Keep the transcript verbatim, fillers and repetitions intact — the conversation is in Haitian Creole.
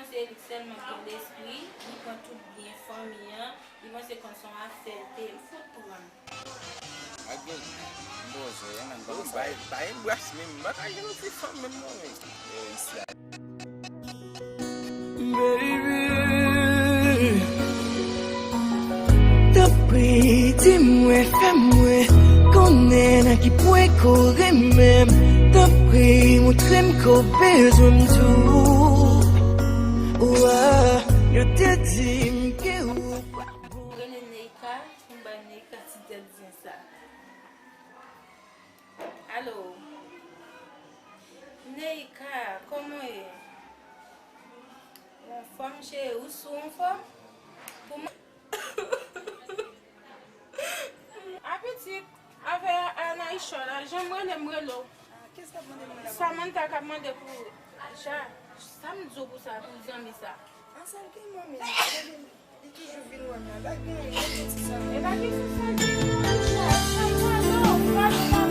Se li sèlman ki gen lespri, li pran tout byen fanmi an, li panse konn se yon afè l te, li fout pran. Ak gen bon zè, yon nan bon bay, bay bras menm, m pa ka jwenn yon ti fanm menm non, men. Yo, isi a. Baby, tanpri, di mwen, fè mwen konnen nan ki pwen ke w renmen m. Tanpri, montre m ke w bezwen m tou. Wa, yo te di m ke ou pa. Mwen rele Neika, m bay Neika ti tèt zen sa. Alo. Neika, kòman w ye? Ou anfòm, cheri? Ou sou anfòm? Pou mwen. A pitit, avè Anaïcha la, jan m rele, m rele w. Samantha k ap mande pou Aisha. Sa m di w pou sa, pou zanmi sa? Ansanm ki manmi? Li toujou vin wè m la. Pa gen anyen, pitit sa. E pa gen sou sa, gen yon Aisha. Sa m pale w, m pale w.